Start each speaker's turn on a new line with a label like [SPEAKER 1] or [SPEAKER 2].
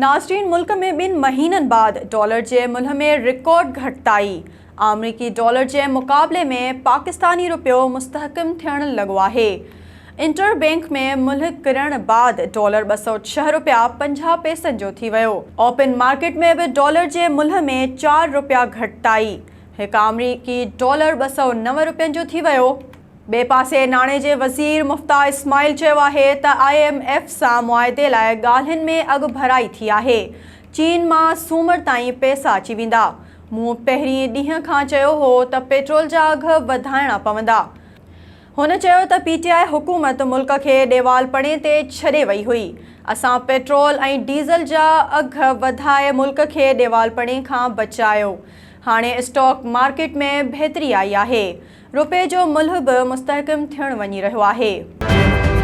[SPEAKER 1] ناظرين ملڪ ۾ ٻن مهينن بعد ڊالر جي ملهه ۾ رڪارڊ گهٽتائي، آمريڪي ڊالر جي مقابلي ۾ پاڪستاني رپيو مستحڪم ٿيڻ لڳو آهي. انٽر بئنڪ ۾ ملهه ڪرڻ بعد ڊالر 206 رپيا 50 پئسن جو ٿي ويو. اوپن مارڪيٽ ۾ به ڊالر جي ملهه ۾ چار رپيا گهٽتائي، هڪ آمريڪي ڊالر 209 رپين جو ٿي ويو. ٻئي پاسي ناڻي جي وزير مفتاح اسماعيل چيو آهي ته I M F سان معاهدي لاء ڳالهين ۾ اڳڀرائي ٿي آهي، چين مان سومر تائين پئسا اچي ويندا، مون پهرين ڏينهن کان چيو هو ته پيٽرول جا اگهه وڌائڻا پوندا. هن چيو ته پي ٽي آء حڪومت ملڪ کي ڏيوالپڻي تي ڇڏي وئي هئي، اسان پيٽرول ۽ ڊيزل جا اگهه وڌائي ملڪ کي ڏيوالپڻي کان بچايو، هاڻي اسٽاڪ مارڪيٽ ۾ بهتري آئي آهي. رپئي جو ملهه به مستحڪم ٿيڻ وڃي رهيو آهي.